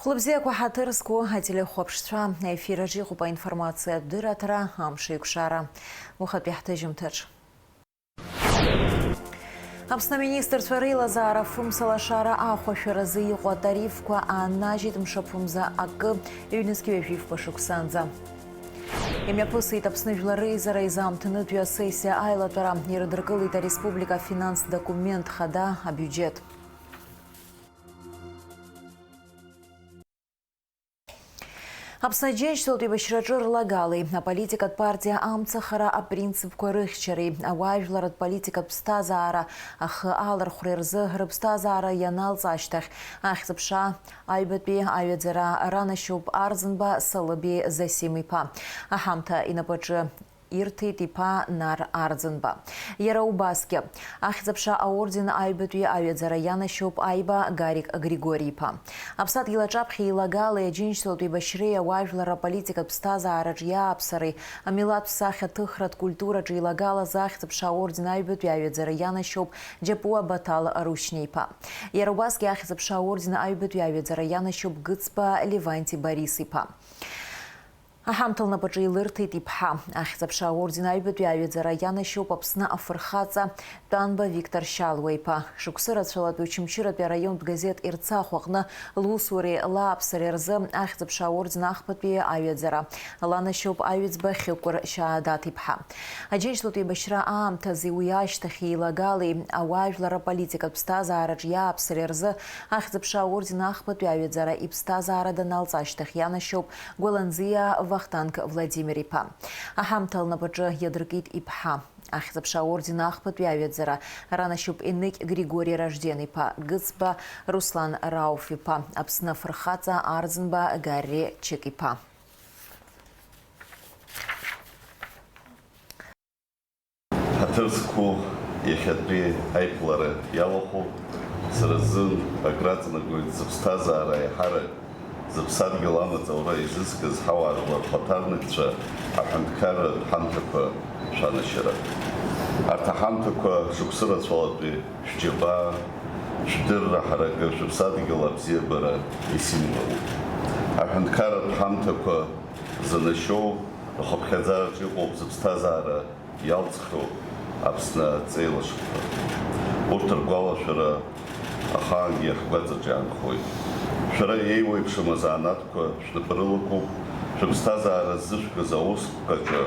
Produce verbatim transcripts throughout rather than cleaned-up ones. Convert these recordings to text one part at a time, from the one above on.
Хәлыбзиақәа, ҳаҭыр зқәу ателехәаԥшцәа, аефир аҿы иҟоуп аинформациатә дырраҭара Амш еиқәшара. Уахатәи ҳҭыжьымҭаҿ. Аԥсны аминистрцәа реилазаара фымца лашара ахәашәаразы иҟоу атарифқәа ааннажьит мшаԥымза акы, ҩнызқь ҩажәи фба шықәсанӡа. Имҩаԥысит Аԥсны Жәлар Реизара изаамҭанытәи асессиа аилатәара, ирыдыркылеит ареспублика афинанстә документ хада, абиуџьеҭ. Аԥсны Аџьынџьтәылатә еибашьраҿы рлагалеи аполитикатә партиа амцахара апринципқәа рыхьчареи ауаажәларратә политикатә ԥсҭазаара ахы алархәреи рзы рыԥсҭазаара ианалҵ ашьҭахь, ахьӡ-аԥша аҩбатәи аҩаӡара ранашьоуп Арӡынба Салыбеи Зосим-иԥа. Аҳамҭа инапаҿы ирҭеит иԥа Нар Арӡынба. Иара убасгьы, ахьӡ-аԥша аорден аҩбатәи аҩаӡара ианашьоуп Аиба Гарик Григори-иԥа. Аԥсадгьыл аҿаԥхьа еилагалеи Аџьынџьтәылатә еибашьреи ауаажәларра аполитикатә ԥсҭазаараҿ иааԥсареи, амилаҭтә сахьаҭыхратә культураҿы еилагалаз ахьӡ-аԥша аорден аҩбатәи аҩаӡара ианашьоуп Џьапуа Баҭал Рушьни-иԥа. Иара убасгьы ахьӡ-аԥша аорден аҩбатәи аҩаӡара ианашьоуп Гыцба Леванти Борис-иԥа. Аҳамҭа лнапаҿы илырҭеит иԥҳа. Ахьӡ-аԥша аорден аҩбатәи аҩаӡара ианашьоуп Аԥсны афырхаҵа Тәанба Виктор Шьалуа-иԥа. Шықәсы рацәалатәи Очамчыратәи араионтә газеҭ Ерцахә аҟны лусуреи лааԥсареи рзы ахьӡ-аԥша аорден ахԥатәи аҩаӡара ланашьоуп аҩӡба Хьыкәыр Шьаадаҭ-иԥҳа. Аџьынџьтәылатә еибашьра аамҭази уи ашьҭахь еилагалеи ауаажәларра политикатә ԥсҭазаараҿ иааԥсареи рзы ахьӡ-аԥша аорден ахԥатәи аҩаӡара иԥсҭазаара даналҵ ашьҭахь ианашьоуп Гәаланӡиа Вахтанг Владимир-иԥа. Аҳамҭа лнапаҿы иадыркит иԥҳа. Ахьӡ-аԥша аорден ахԥатәи аҩаӡара ранашьоуп Еныкь Григори Ражден-иԥа, Гыцба Руслан Рауф-иԥа, Аԥсны афырхаҵа Арӡынба Гарри Чык-иԥа. Ҳаҭыр зқәу иахьатәи аиԥылара иалахәуп. Сара сзын акраҵанакуеит зыԥсҭазаара аиҳарак, зыԥсадгьыл амаҵ аура изызкыз ҳауаажәлар хәаҭарнакцәа аҳәынҭқарратә ҳамҭақәа шәанашьара. Арҭ аҳамҭақәа шықәсы рацәалатәи шәџьабаа, шәдырра ҳаракы, шәыԥсадгьыл абзиабара исимволуп. Аҳәынҭқарратә ҳамҭақәа занашьоу, рхыԥхьаӡараҿы иҟоуп зыԥсҭазаара иалҵхьоу Аԥсны аҵеилашықәа. Урҭ ргәалашәара ахаангьы ҳгәаҵаҿ иаанхоит. Шәара еиуеиԥшым азанааҭқәа шәнапы рылакуп, шәыԥсҭазаара ззышәкыз аусқәаҿы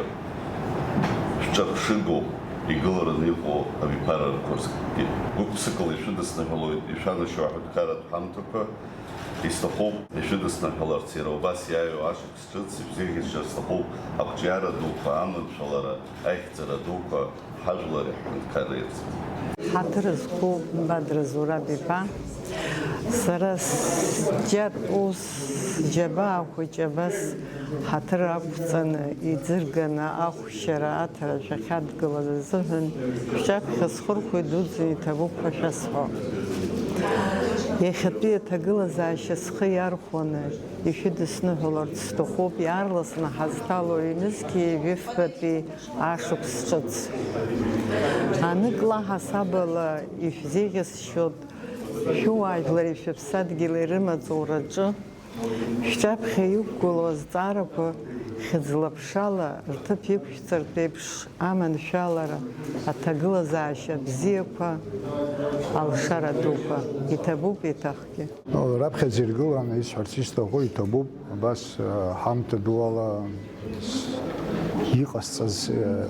шәҿырԥшыгоуп игылараны иҟоу абиԥара рқәырсгьы. Гәык-ԥсыкала ишәыдысныҳәалоит ишәанашьоу аҳәынҭқарратә ҳамҭақәа. Исҭахуп ишәыдысныҳәаларц иара убас иааиуа ашықәс ҿыц ишәзеиӷьасшьар сҭахуп ақәҿиара дуқәа, аманшәалара, аихьӡара дуқәа, ҳажәлари ҳҳәынҭқарреи рзы. Ҳаҭыр зқәу Бадра Зураб-иԥа, сара сџьатә ус џьабаа хәыҷ абас ҳаҭыр ақәҵаны, иӡырганы ахәшьара аҭара шәахьадгылаз азыҳәан шәҿаԥхьа схырхәеит, дуӡӡа иҭабуп ҳәа шәасҳәо. Иахьатәи аҭагылазаашьа схы иархәаны ишәыдысныҳәаларц сҭахуп, иаарласны ҳазҭало ҩнызқьи жәафбатәи ашықәс ҿыц. Анык лаҳасабала ишәзеиӷьасшьоит шәуаажәлари шәыԥсадгьыли рымаҵураҿы шәҿаԥхьа иқәгылоу азҵаарақәа хьыӡла-ԥшала рҭыԥ иқәшәҵартә еиԥш, аманшәалара, аҭагылазаашьа бзиақәа, алшара дуқәа иҭабуп еиҭахгьы. Раԥхьаӡа иргыланы исҳәарц исҭаху иҭабуп, абас, э, ҳамҭа ду ала с-, иҟасҵаз, э,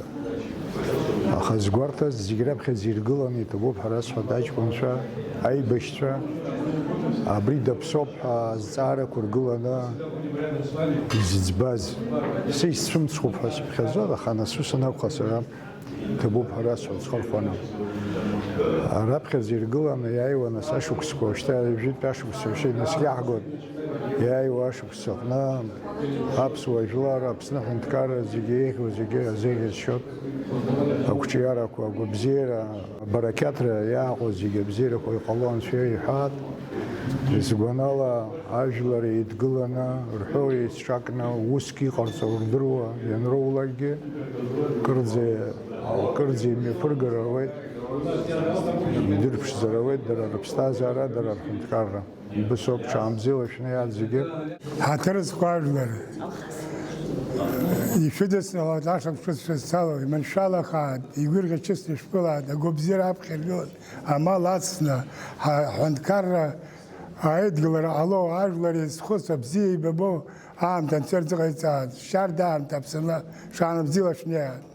аха згәарҭаз зегь раԥхьаӡа иргыланы иҭабуп ҳәа расҳәоит аҷкәынцәа, аибашьцәа, абри даԥсоуп ҳәа азҵаарақәа ргыланы изыӡбаз. Са исцәымцхәуп ҳәа сыԥхьаӡоит, аха нас ус анакәха сара Ҭабуп ҳәа расҳәоит схырхәаны. Раԥхьаӡа иргыланы иааиуан асашықәсқәа, уажәшьҭа жәытә ашықәс шәа инаскьаҳгоит. Иааиуа ашықәс аҟны аԥсуа жәлар, Аԥсны аҳәынҭқарра зегьы еиӷьу зегьы азеиӷьасшьоит. Ақәҿиарақәа, агәабзиара, абарақьаҭра иааҟоу зегьы абзиарақәа иҟало Анцәа иҳәаат. Сгәанала, ажәлар еидгыланы, рҳәоу еицҿакны, уск иҟарҵо рдыруа ианроулакгьы, кырӡа Кырӡа имҩаԥыргар ауеит, идырԥшӡар ауеит дара рыԥсҭазаара, дара рҳәынҭқарра. Убыс ауп, ҽаанбзиала шәнеи арҭ зегьы. Ҳаҭыр зқәу ажәлар, ишәыдысныҳәалоит ашықәсқәа шәызцало, иманшәалахааит, игәырӷьа-чысны ишәԥылааит, агәабзиара аԥхьа иргылоит, амал ацны, ҳа-, ҳҳәынҭқарра аидгылара ҟало ажәлар иазхәыцуа, бзиа ибабо аамҭа анцәа рзыҟаиҵааит, шьарда аамҭа Аԥсынла шаанбзиала шәнеиааит.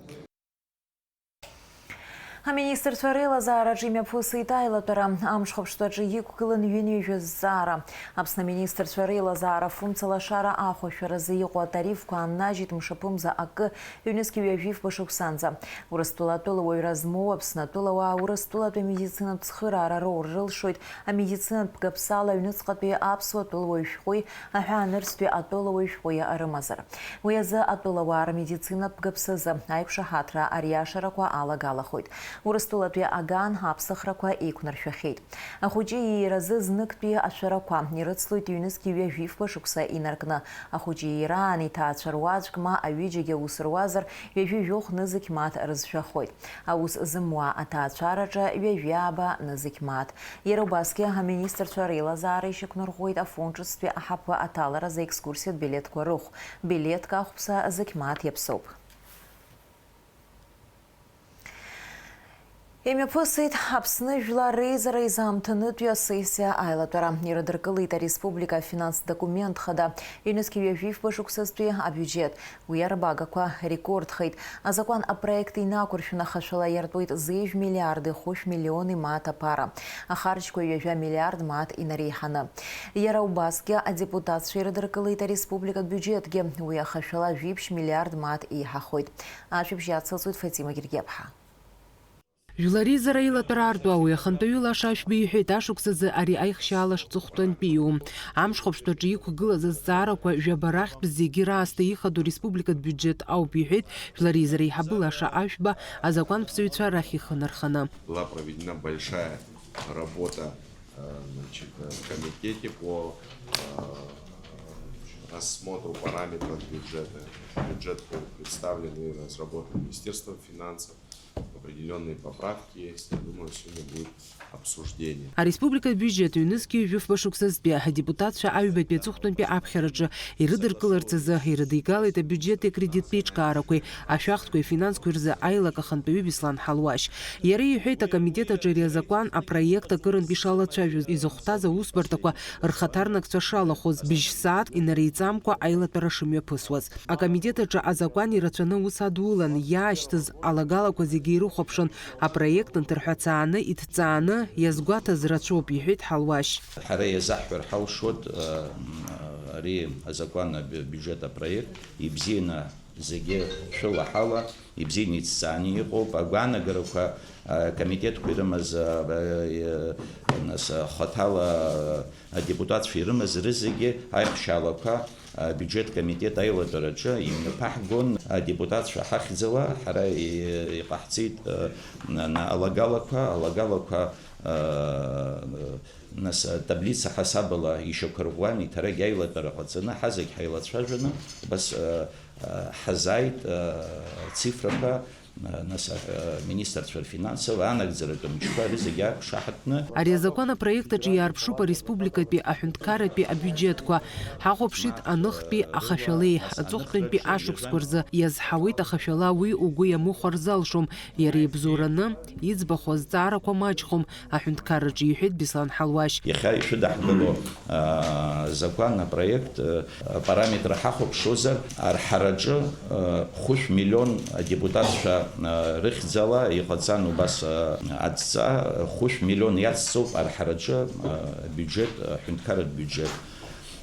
Аминистрцәа реилазаараҿы имҩаԥысит аилатәара. Амшхәаԥштәаҿы иқәгылан ҩынҩажәа зҵаара. Аԥсны аминистрцәа реилазаара функциа лашара ахәашәаразы иҟоу атарифқәа ааннажьит мшаԥымза акы, ҩнызқь ҩажәи фба шықәсанӡа. Урыстәыла атәылауаҩра змоу Аԥсны атәылауаа Урыстәылатәи амедицинатә цхыраара роур рылшоит, амедицинатә бгаԥсала аҩныҵҟатәи аԥсуа тәылауаҩ шәҟәи аҳәаанырцәтәи атәылауаҩ шәҟәи рымазар. Уи азы атәылауаа рмедицинатә бгаԥсазы аиқәшаҳаҭра ариашарақәа алагалахоит. Урыстәылатәи аган аԥсахрақәа еиқәнаршәахьеит. Ахәыҷы ииразы зныктәи ашәарақәа ирыцлоит ҩнызқь ҩажәи фба шықәса инаркны. Ахәыҷы иираан иҭаацәа руаӡәк ма аҩыџьагьы аус руазар, ҩажәи жәохә нызқь мааҭ рызшәахоит. Аус зымуа аҭаацәараҿы ҩажәи ааба нызқь мааҭ. Иара убасгьы аминистрцәа реилазаара ишьақәнарӷәӷәеит афонд ҿыцтәи аҳаԥы аҭаларазы аекскурсиатә билеҭқәа рыхә. Билеҭк ахәԥса зқь мааҭ иаԥсоуп. Имҩаԥысит Аԥсны Жәлар Реизара изаамҭанытәи асессиа аилатәара. Ирыдыркылеит ареспублика афинанстә документ хада, ҩнызқь ҩажәи фба шықәсазтәи абиуџьет. Уи арбагақәа рекордхеит. Азакәан апроект инақәыршәны ахашәала иартуеит зежә миллиарди хәышә миллиони мааҭ аԥара. Ахарџьқәа ҩажәа миллиард мааҭ инареиҳаны. Иара убасгьы адепутатцәа ирыдыркылеит ареспубликатә биуџьетгьы. Уи ахашәала жәиԥшь миллиард мааҭ еиҳахоит. Ажәабжь иацылҵоит Фатима Гергиаԥҳа. Жәлар Реизара аилатәара артуа уи ахантәаҩы Лаша Ашәба иҳәеит, ашықәсазы ари аихшьаала шҵыхәтәантәиу. Амшхәаԥштәаҿы иқәгылаз азҵаарақәа жәаба рахьтә зегьы раасҭа ихадоу республикатә биуџьет ауп, иҳәеит Жәлар Реизара аиҳабы Лаша Ашәба азакәанԥҵаҩцәа рахь ихы нарханы. Была проведена большая работа, э, значит, э, в комитете по, э, рассмотру параметров бюджета. Бюджет был представлен и разработан Министерством финансов. Определённые поправки есть. Я думаю, сегодня будет обсуждение. Ареспубликатә биуџьет ҩнызқьи жәафба шықәсазтәи адепутатцәа аҩбатәи аҵыхәтәантәи аԥхьараҿы ирыдыркыларц азы ирыдигалеит абиуџьети акредиттә еиҿкаарақәеи, ашәахтәқәеи афинансқәеи рзы аилак ахантәаҩы Беслан Ҳалуашь. Иара иҳәеит, акомитет аҿы ари азакәан апроект акырынтә ишалацәажәоз, изыхәҭаз аусбарҭақәа рхаҭарнакцәа шалахәыз, быжьсааҭк инареиҵамкәа аилатәара шымҩаԥысуаз. Акомитет аҿы азакәан ирацәаны аус адулан, иаашьҭыз алагалақәа зегьы ирыхәаԥшын, апроект нҭырҳәацааны, иҭҵааны, иазгәаҭаз рацәоуп, иҳәеит Ҳалуашь. Ҳара иазаҳҳәар ҳалшоит, э, ари азакәан аб-, абиуџьет апроект ибзианы зегьы шәылаҳала, ибзианы иҭҵааны иҟоуп, агәаанагарақәа, э, акомитетқәа ирымаз, э, э, нас, э, хаҭала, э, адепутатцәа ирымаз рызегьы аихшьаалақәа абиуџьет комитет аилатәараҿы имҩаԥаҳгон. Адепутатцәа ҳахьӡала ҳара и-, иҟаҳҵеит, э, на-, на-, алагалақәа, алагалақәа, э, нас, атаблица ҳасабала ишьақәырӷәӷәан, иҭарагь аилатәара ҟаҵаны, ҳазегь ҳаилацәажәаны, убас, э, э, ҳазааит, э, ацифрақәа, Нас, а, министрцәа рфинансов, анагӡаратә мчқәа, ари зегьы ақәшаҳаҭны. Ари азакәан апроект аҿы иаарԥшуп ареспубликатәи аҳәынҭқарратәи абиуџьетқәа. Ҳахәаԥшит аныхтәи ахашәалеи аҵыхәтәантәи ашықәсқәа рзы, иазҳауеит ахашәала уи угәы иамыхәар залшом, иара ибзоураны иӡбахә азҵаарақәа маҷхом аҳәынҭқарраҿы, иҳәеит Беслан Ҳалуашь. Иахьа ишәыдаҳкыло, а, закәан апроект, а, апараметр ҳахәаԥшуазар, арҳараҿы, э, хәышә миллион адепутатцәа, э, рыхьӡала иҟаҵан убас, э, адҵа, хәышә миллион иацҵоуп арҳараҿы, э, абиуџьет, аҳәынҭқарратә биуџьет.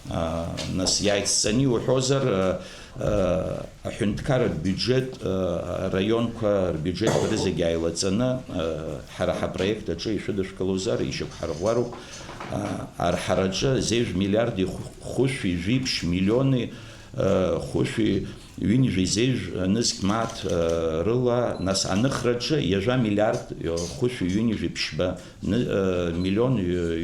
Э, нас иааицҵаны иуҳәозар, э, э, аҳәынҭқарратә биуџьет, э, араионқәа рбиуџьетқәа рызегьы ааилаҵаны, э, ҳара ҳапроект аҿы ишәыдышәкылозар, ишьақәҳарӷәӷәароуп, э, арҳараҿы зежә миллиарди хә-, хәышәи жәиԥшь миллиони Хәышәи Ҩынҩажәи зежә нызқь мааҭ, э, рыла, нас аныхраҿы ҩажәа миллиард, э, хәышәи ҩынҩажәи ԥшьба ны-, э, миллион, э,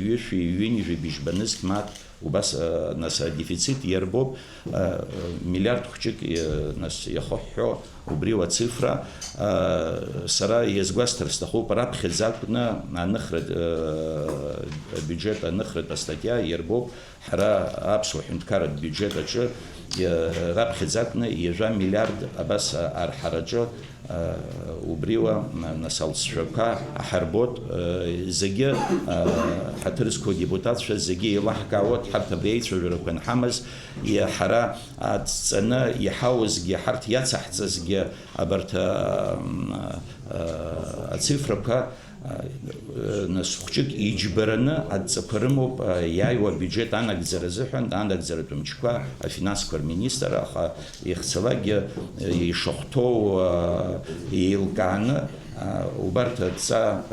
ҩышәи ҩынҩажәи быжьба нызқь мааҭ, убас, э, нас адефицит иарбоуп, э, миллиард хәҷык, э, нас иахыҳәҳәо убриоу ацифра, э, сара иазгәасҭар сҭахуп, раԥхьаӡа акәны аныхратә, э, абиуџьет аныхратә астатиа иарбоуп, ҳара аԥсуа ҳәынҭқарратә биуџьет аҿы, э, раԥхьаӡа акәны ҩажәа миллиард абас арҳараҿы, э, убриоуа, м, нас алҵшәақәа аҳарбоит, э, зегьы, э, ҳаҭыр зқәу адепутатцәа зегьы еилаҳкаауеит, ҳарҭ абри аицәажәарақәа анҳамаз, и-, ҳара адҵаны иҳауазгьы, ҳарҭ иацаҳҵазгьы абарҭ, э, м, э, ацифрақәа, Нас хәҷык иџьбараны адҵақәа рымоуп, иааиуа абиуџьет анагӡара азыҳәан, анагӡаратә мчқәа, афинансқәа рминистр, аха ихцалакгьы ишахәҭоу еилкааны, убарҭ адҵа,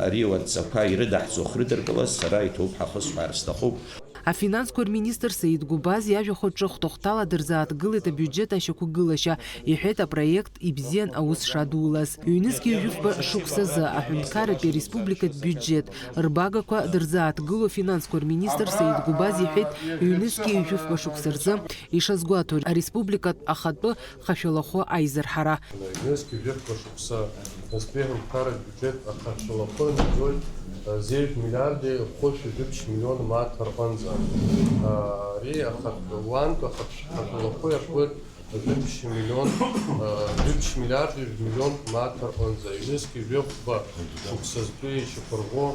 ари адҵақәа ирыдаҳҵо ахьрыдыркылаз, сара иҭоуп ҳәа ахысҳәаар сҭахуп. Афинансқәа рминистр Саид Гәыбаз иажәахәаҿы хәҭахәҭала дырзааҭгылеит абиуџьет ашьақәгылашьа, иҳәеит апроект ибзиан аус шадулаз. Ҩнызқьи жәыфба шықәсазы аҳәынҭқарратәи ареспубликатә биуџьет рбагақәа дырзааҭгыло афинансқәа рминистр Саид Гәыбаз иҳәеит, ҩнызқьи жәыфба шықәса рзы ишазгәаҭо ареспубликатә ахатәы хашәалахәы аизырҳара. Ҩнызқьи жәыфба шықәса Аспеҳәынҭқарратә биуџьет ахашәалахәы нагӡоит, э, зежә миллиарди хәышәи жәиԥшь миллион мааҭ рҟынӡа. Э, ари ахатә-, уантә ахатә-, хашәалахәы иаркуеит жәиԥшь миллион, э, жәиԥшь миллиарди жәмиллион мааҭ рҟынӡа. Ҩнызқьи жәохәба шықәсазтәи ишьақәырӷәӷәо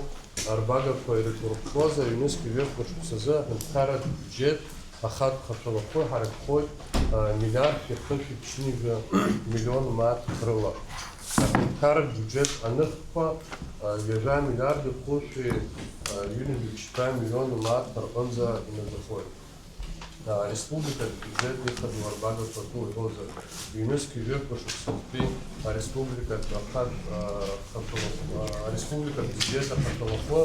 арбагақәа ирыҭурххозар, ҩнызқьи жәохәба шықәсазы аҳәынҭқарратә биуџьет ахатә хашәалахәы ҳаракхоит, а, миллиард хәшәи ԥшьынҩажәа миллион мааҭ рыла. Аҳәынҭқарратә биуџьет аныхқәа, а, ҩажәа миллиарди хәышәи, а, ҩынҩажәи ԥшьба миллион мааҭ рҟынӡа инагахоит. А, ареспубликатә биуџьет ихадоу арбагақәа ртәы уҳәозар, ҩнызқьи жәохәба шықәсазтәи ареспубликатә ахатә, а, хашәала-, а, ареспубликатә биуџьет ахашәалахәы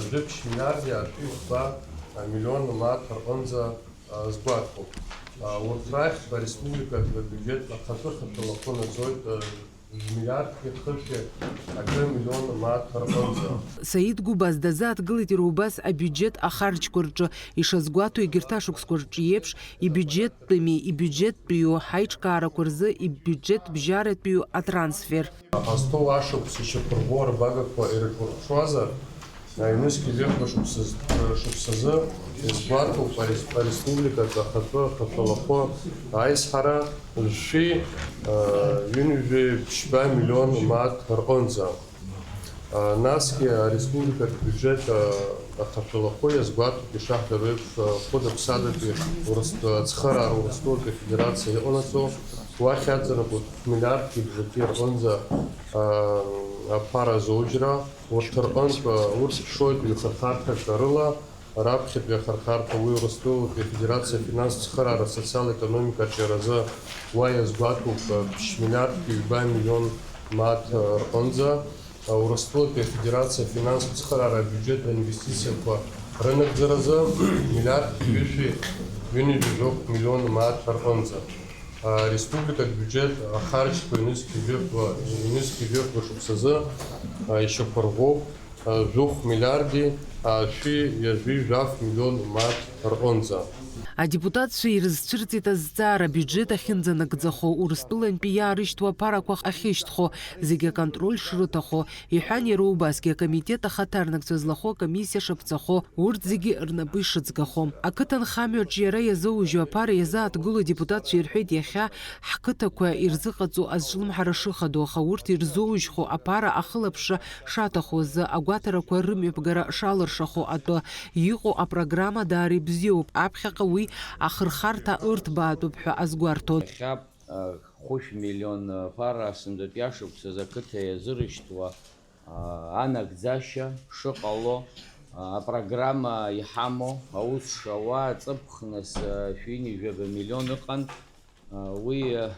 жәиԥшь миллиарди ҩажәи хәба миллион мааҭ рҟынӡа азгәаҭоуп. Урҭ рахьтә ареспубликатә абиуџьет ахатәы хашәалахәы нагӡоит, жәмиллиардки хышәи акы миллион мааҭ рҟынӡа. Саид Гәыбаз дазааҭгылеит иара убас абиуџьет ахарџьқәа рҿы, ишазгәаҭоу егьырҭ ашықәсқәа рҿы еиԥш, ибиуџьеттәыми, ибиуџьеттәиу ҳаиҿкаарақәа рзы ибиуџьетбжьаратәиу атрансфер. Ҳазҭоу ашықәс ишьақәырӷәӷәо арбагақәа ирыхәаԥшуазар, ҩнызқьи жәохәба шықәсаз-, шықәсазы иазгәаҭоуп арес-, ареспубликатә ахатәы хашәалахәы аизҳара жәшәи, ҩынҩажәи ԥшьба миллион мааҭ рҟынӡа. Насгьы ареспубликатә биуџьет ахашәалахәы иазгәаҭоуп ишаҳдыруа еиԥш, хәыда-ԥсадатәи Урыс-, ацхыраара Урыстәылатәи Афедерациа иҟанаҵо, уахь аҵанакуа миллиардки бжаки рҟынӡа, аа, аԥара азоужьра, урҭ рҟынтә, урҭ ԥшуеит ҩхырхарҭак рыла, раԥхьатәи ахырхарҭа уи Урыстәылатәи Афедерациа афинанстә цхыраара асоциал-економикатә ҿиаразы уа иазгәаҭоуп, ԥшь миллиардки ҩба миллион мааҭ рҟынӡа, Урыстәылатәи Афедерациа афинанстә цхыраара абиуџьет аинвестициақәа рынагӡаразы миллиардки ҩышәи ҩынҩажәи жәохә миллион мааҭ рҟынӡа. Ареспубликатә биуџьет ахарџьқәа ҩнызқьи жәохәба, ҩнызқьи жәохәба шықәсазы, а, ишьақәырӷәӷәоуп, а, жәохә миллиарди, а, шәи ҩажәи жәаф миллион мааҭ рҟынӡа. Адепутатцәа ирызцәырҵит азҵаара, абиуџьет ахьынӡанагӡахо, Урыстәылантәи иаарышьҭуа аԥарақәа ахьышьҭхо, зегьы аконтроль шрыҭахо, иҳәан иара убасгьы акомитет ахаҭарнакцәа злахәу акомиссиа шаԥҵахо, урҭ зегьы рнапы ишыҵгахо. Ақыҭанхамҩаҿ иара иазоужьу аԥара иазааҭгыло адепутатцәа ирҳәеит иахьа ҳқыҭақәа ирзыҟаҵоу азҿлымҳара шыхадоу, аха урҭ ирзоужьхо аԥара ахылаԥшра шаҭаху азы агәаҭарақәа рымҩаԥгара шалыршахо атәы иҟоу апрограмма даара ибзиоуп, аԥхьаҟа уи ахырхарҭа ырҭбаатәуп ҳәа азгәарҭон. Иахьа, а, хәышә миллион, а, ԥара сынтәатәи ашықәсазы ақыҭа иазырышьҭуа, а, анагӡашьа шыҟало, а, апрограмма иҳамоу, аус шауа, аҵыԥх нас, а, шәи ҩынҩажәаба миллион ыҟан, а, уи, а,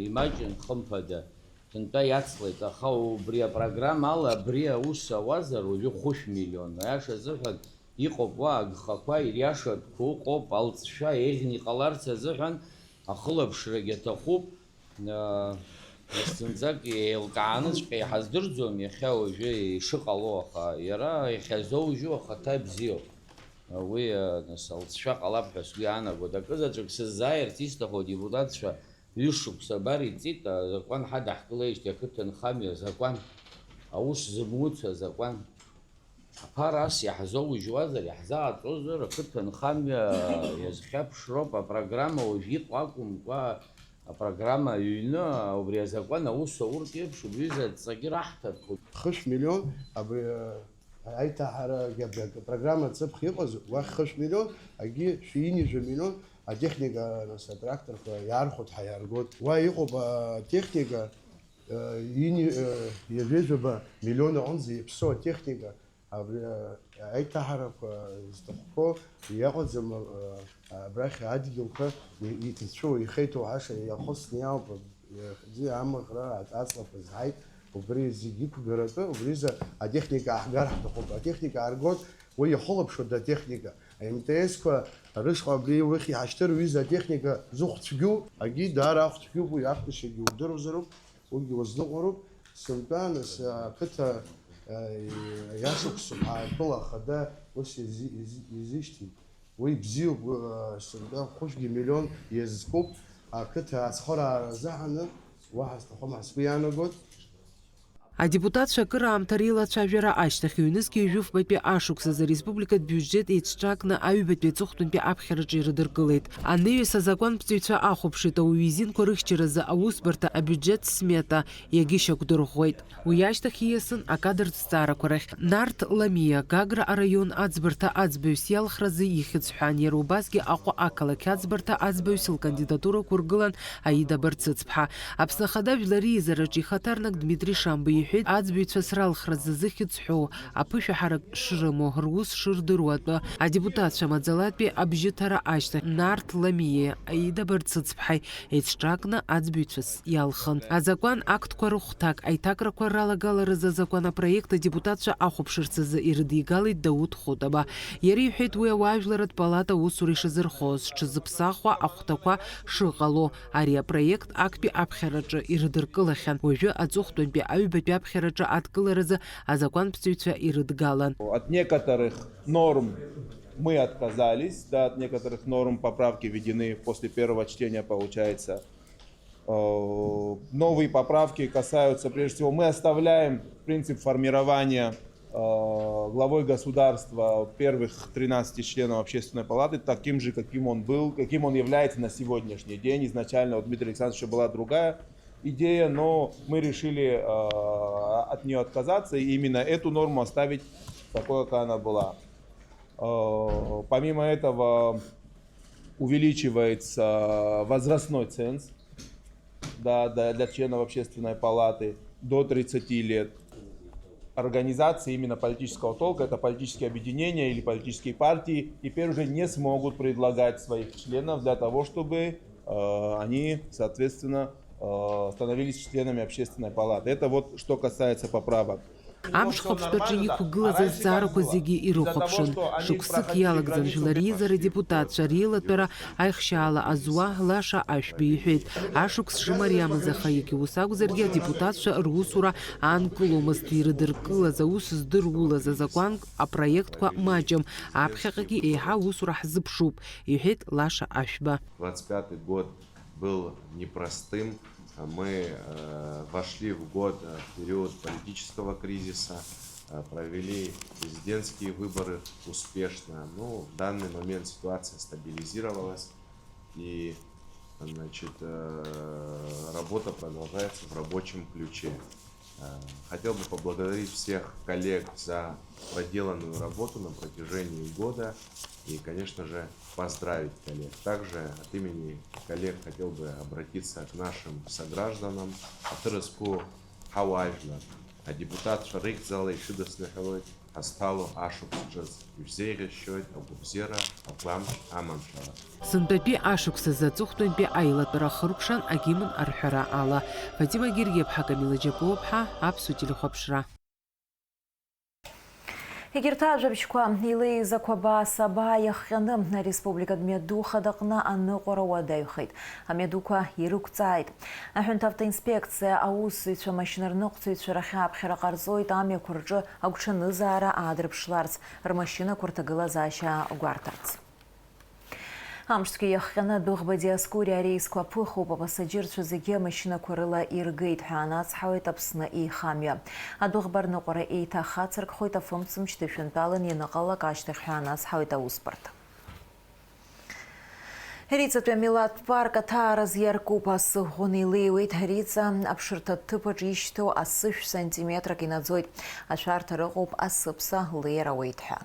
имаҷын, хымԥада, ҭынтәа иацлеит, аха убри апрограмма ала абри аус ауазар, уажәы хәышә миллион, аиаша азыҳәан, иҟоуп уа агхақәа, ириашатәқәа ыҟоуп, алҵшәа еиӷьны иҟаларц азыҳәан, Ахылаԥшрагьы аҭахуп, зынӡак еилкааныҵәҟьа иҳаздырӡом иахьа уажәы ишыҟало, аха иара иахьазоужьу ахаҭа бзиоуп. Уи, нас, алҵшәа ҟалап ҳәа сгәы иаанагоит. Акызаҵәык сыззааирц исҭаху адепутатцәа ҩышықәса абар иҵит, азакәан ҳадаҳкылеижьҭеи ақыҭанхамҩа азакәан, аус зымуцу азакәан. Аԥара ас иаҳзоужьуазар, иаҳзааӡозар, ақыҭанхамҩа иазхьаԥшроуп, апрограмма уажә иҟоу акәымкәа, апрограмма аҩны, убри азакәан аус ауртә еиԥш, убри рзы адҵагьы раҳҭархоит. Хышә миллион абри, э, аиҭаҳарагьы абри апрограмма ҵыԥх иҟаз, уахь хышә миллион, агьи шәи ҩынҩажәа миллион атехника, нас, атракторқәа иаархәоит, ҳәа иааргоит. Уа иҟоуп атехника, э, ҩынҩ-, э, ҩажәижәаба миллион аҟынӡа иаԥсоу атехника. Абри, а, аиҭаҳарақәа зҭахқәоу иаҟаӡам, а, абрахь адгьылқәа и-, иҭацәу, ихеиҭоу аша иахысны иаауп, аӡәы амаӷра аҵлақәа зҳаит, убри зегь иқәгаратәы, убризы атехника ааҳгар ҳҭахуп. Атехника ааргоит, уи иахылаԥшуеит атехника. АМТС-қәа рышҟа абри уахь иҳашьҭыр ҩыза атехника зыхә цәгьоу, агьи даара ахә цәгьоуп, уи ахәҭашьагьы удыруазароуп. Уигьы уазныҟәароуп, сынтәа, нас, ақыҭа, э, иашықәсуп, ҳаатәыла ахада ус изи-, изи-, изишьҭит. Уи бзиоуп, э, сынтәа хәышәгьы миллион иазкуп, ақыҭа ацхыраара азыҳәаны, уаҳа сҭахым ҳәа сгәы иаанагоит. Адепутатцәа акыраамҭа реилацәажәара ашьҭахь, ҩнызқьи жәафбатәи ашықәсазы ареспубликатә биуџьет еицҿакны аҩбатәи аҵыхәтәантәи аԥхьараҿы ирыдыркылеит. Анаҩс азакәанԥҵаҩцәа ахәаԥшит ауаҩы изинқәа рыхьчаразы аусбарҭа абиуџьет смета иагьышьақәдырӷәӷәеит. Уи ашьҭахь ииасын акадртә зҵаарақәа рахь. Нарҭ Ламиа Гагра араион аӡбарҭа аӡбаҩс иалхразы ихьӡ ҳәан, иара убасгьы Аҟәа ақалақь аӡбарҭа аӡбаҩс лкандидатура ықәыргылан Аида Барцыцԥҳа. Аԥсны Ахада Жәлар Реизараҿы ихаҭарнак Дмитри Шамба иҳәеит, аӡбаҩцәа сралхразы зыхьӡ ҳәоу аԥышәаҳарак шрымоу, рус шырдыруа атәы. Адепутатцәа маӡалатәи абжьыҭара ашьҭахь Нарҭ Ламиеи Аида Барцыцԥҳаи еицҿакны аӡбаҩцәас иалхын. Азакәан актқәа рыхәҭак аиҭакрақәа ралагаларазы азакәан апроект адепутатцәа ахәаԥшырц азы ирыдигалеит Дауҭ Хәытаба. Иара иҳәеит, уи ауаажәларратә палата аусура ишазырхоз, зҽызыԥсахуа ахәҭақәа шыҟало. Ари апроект актәи аԥхьараҿы ирыдыркылахьан, уажәы аҵыхәтәантәи аҩбатәи аԥхьараҿы адкыларазы азакәанԥҵаҩцәа ирыдгалан. От некоторых норм мы отказались, да, от некоторых норм поправки введены после первого чтения, получается. Э, новые поправки касаются, прежде всего, мы оставляем принцип формирования, э, главой государства первых тринадцати членов Общественной палаты таким же, каким он был, каким он является на сегодняшний день. Изначально у Дмитрия Александровича была другая идея, но мы решили, э, от нее отказаться и именно эту норму оставить такой, какая она была. Э, помимо этого увеличивается возрастной ценз, да, да, для членов Общественной палаты до тридцати лет. Организации именно политического толка, это политические объединения или политические партии, теперь уже не смогут предлагать своих членов для того, чтобы, э, они, соответственно, э, становились членами Общественной палаты. Это вот что касается поправок. Амш хәаԥштәаҿы иқәгылаз азҵаарақәа зегьы ирыхәаԥшын. Шықәсык иалагӡан Жәлар Реизара адепутатцәа реилатәара аихшьаала азуа Лаша Ашәба иҳәеит. Ашықәс шымариамыз, аха иагьа ус акәзаргьы, адепутатцәа русура аанкыломызт, ирыдыркылаз аус здырулаз азакәанк апроектқәа маҷым, аԥхьаҟагьы еиҳа аусура ҳзыԥшуп, иҳәеит Лаша Ашәба. Двадцать пятый год был непростым. Мы, э, вошли в год, э, в период политического кризиса, э, провели президентские выборы успешно. Ну, в данный момент ситуация стабилизировалась, и, значит, э, работа продолжается в рабочем ключе. Э, хотел бы поблагодарить всех коллег за проделанную работу на протяжении года и, конечно же, поздравить коллег. Также от имени коллег хотел бы обратиться к нашим согражданам. Аҭыр зқәу ҳауаажәлар, адепутатцәа рыхьӡала ишәыдысныҳәалоит ҳазҭало ашықәс ҿыц. Ишәзеиӷьасшьоит агәабзиара, агәамч аманшәала. Сынтәатәи ашықәс азы аҵыхәтәантәи аилатәара ахыркәшан агимн арҳәара ала. Фатима Гергиаԥҳа, Камила Џьапуаԥҳа, Аԥсуа телехәаԥшра. Егьырҭ ажәабжьқәа илеиз ақәабаа-сабаа иахҟьаны ареспубликатә мҩаду хадаҟны аныҟәара уадаҩхеит. Амҩадуқәа ирықәҵааит. Аҳәынҭ автоинспекциа аусзуҩцәа амашьынарныҟәцаҩцәа рахь ааԥхьара ҟарҵоит, амҩақәа рҿы агәҽанызаара аадырԥшларц, рмашьынақәа рҭагылазаашьа гәарҭарц. Амшцәгьа иахҟьаны адәыӷба Диоскуриа ареисқәа аԥыхуп, апассаџьырцәа зегьы амашьынақәа рыла иргеит ҳәа анацҳауеит Аԥсны еихамҩа. Адәыӷба рныҟәара еиҭахацыркхоит афымцамч дышәынтәалан ианыҟалалак ашьҭахь ҳәа анацҳауеит аусбарҭа. Риҵатәи амилаҭтә парк аҭааразы иаркуп, асы ӷәӷәаны илеиуеит Риҵа аԥшырҭа ҭыԥаҿ ишьҭоу асы шә-сантиметрак инаӡоит, ашәарҭара ыҟоуп асыԥса леира ауеит ҳәа.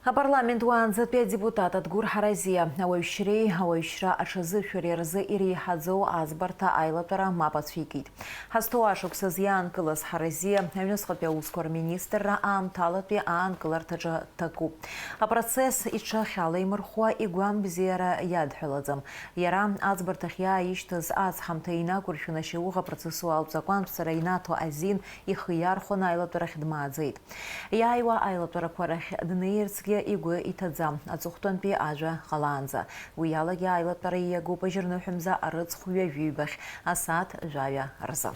Апарламент уаанӡатәи адепутат Адгәыр Ҳаразиа ауаҩшьреи ауаҩшьра аҽазышәареи рзы иреиҳаӡоу аӡбарҭа аилатәара мап ацәикит. Ҳазҭоу ашықәсазы иаанкылаз Ҳаразиа аҩныҵҟатәи аусқәа рминистрра аамҭалатәи аанкыларҭаҿы дҭакуп. Апроцесс иҽахьалаимырхуа игәамбзиара иадҳәалаӡам. Иара аӡбарҭахь иааишьҭыз ацҳамҭа инақәыршәаны ашьауӷа процессуалтә закәанԥҵара инаҭо азин ихы иархәаны аилатәарахь дмааӡеит. Иааиуа аилатәарақәа рахь днеирцгьы игәы иҭаӡам. Аҵыхәтәантәи ажәа ҟалаанӡа. Уи алагьы аилатәара ииагоуп ажьырныҳәамза арыцхә ҩажәи ҩбахь, асааҭ жәаҩа рзы.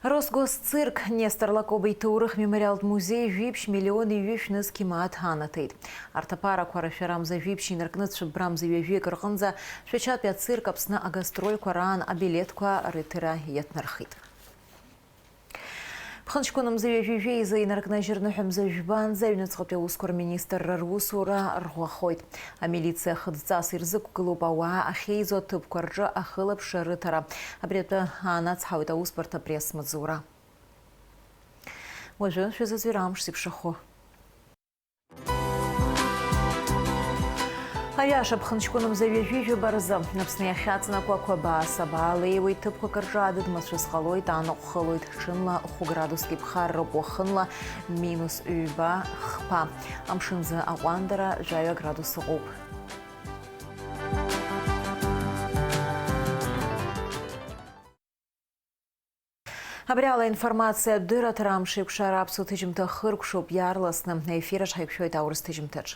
Росгосцирк Нестор Лакоба иҭоурых мемориалтә музеи жәиԥшь миллион ҩышә нызқь имааҭ анаҭеит. Арҭ аԥарақәа рашәарамза жәиԥшь инаркны цәыббрамза ҩажәи акы рҟынӡа Шәачатәи ацирк Аԥсны агастрольқәа раан абилеҭқәа рыҭара иаҭнархит. Ԥхынҷкәынымза ҩажәи жәеиза инаркны ажьырныҳәамза жәбанӡа аҩныҵҟатәи аусқәа рминистрра русура рӷәӷәахоит. Амилициа хыдҵас ирзықәгылоуп ауаа ахьеизо аҭыԥқәа рҿы ахылаԥшра рыҭара. Абри атәы аанацҳауеит аусбарҭа апресс-маҵзура. Уажәы шәазыӡырҩ амш зеиԥшрахо. Аиаша, ԥхынҷкәынымза ҩажәи жәаба рзы Аԥсны иахьаҵанакуа ақәабаа-сабаа леиуеит, ҭыԥқәак рҿы адыд мацәыс ҟалоит, анаҟә хылоит, ҽынла хә градуск иԥхарроуп, уахынла минус ҩба, хԥа. Амшынзы аҟәандара жәаҩа градус ыҟоуп. Абри ала аинформациатә дырраҭара амш еиқәшара аԥсуа ҭыжьымҭа хыркәшоуп, иаарласны аефир аҿы ҳаиқәшәоит аурыс ҭыжьымҭаҿ.